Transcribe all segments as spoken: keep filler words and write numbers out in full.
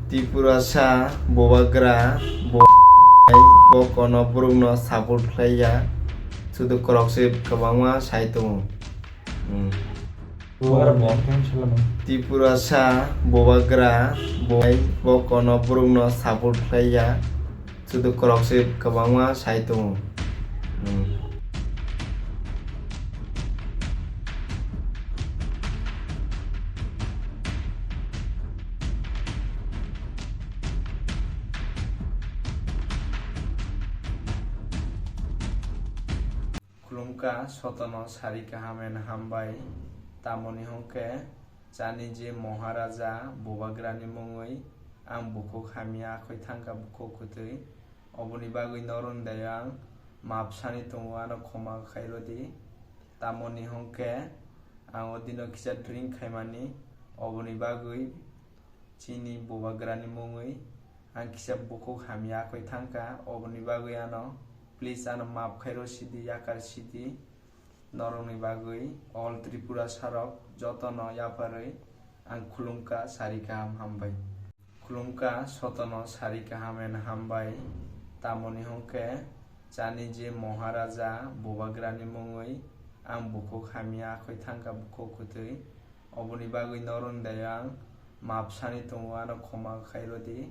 Tipurasa bubagra bo, bo kono borokno support khlai ya, sudu korok se kwbangma sai tongo. Hmm. Tipurasa bubagra bo, bo kono borokno support khlai ya, sudu korok se kwbangma sai tongo. Hmm. Khulumkha sotono sari kaham and hambai, tamoni hwnkhe chani je Maharaja bubagrani mungwi ang bukhuk hamya akhoi thangkha bukhuk kwtwi, oboni bagwi norokni dayo ang maap sani tongo, ano khoma khairodi, tamoni hwnkhe ang o dino kisa drink khaimani, oboni bagwi chini bubagrani mungwi ang kisa bukhuk hamya akhoi thangkha, oboni bagwi ano please ano maap khairo sidi, yakar sidi, norokni bagwi all Tripurasa rok jotono yapharwi ang khulumkha sari kaham hambai. Khulumkha sotono sari kaham and hambai, tamoni hwnkhe chani je Maharaja bubagrani mungwi ang bukhuk hamya akhoi thangkha bukhuk kwtwi, oboni bagwi norokni dayo ang maap sani tongo, ano khoma khairodi,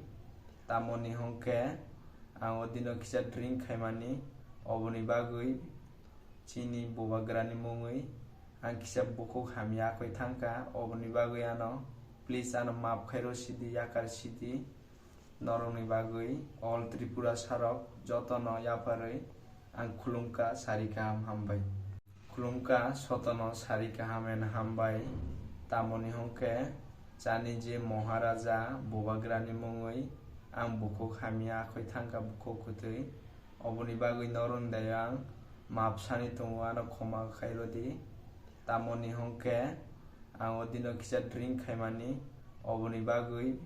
tamoni hwnkhe ang o dino kisa drink khaimani, oboni bagwi chini bubagrani mungwi ang kisa bukhuk hamya akhoi thangkha, oboni bagwi ano please ano maap khairo sidi, yakar sidi, norokni bagwi all Tripurasa rok jotono yapharwi ang khulumkha sari kaham hambai. Khulumkha sotono sari kaham and hambai, tamoni hwnkhe chani je Maharaja bubagrani mungwi ang bukhuk hamya akhoi thangkha bukhuk kwtwi, oboni bagwi norokni dayo ang maap sani tongo, ano khoma khairodi, tamoni hwnkhe ang o dino kisa drink khaimani, oboni bagwi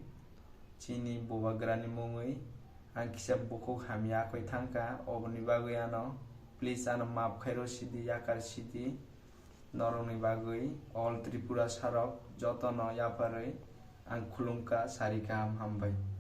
chini bubagrani mungwi ang kisa bukhuk hamya akhoi thangkha, oboni bagwi ano please ano maap khairo sidi, yakar sidi, norokni bagwi all Tripurasa rok jotono yapharwi ang khulumkha sari kaham hambai.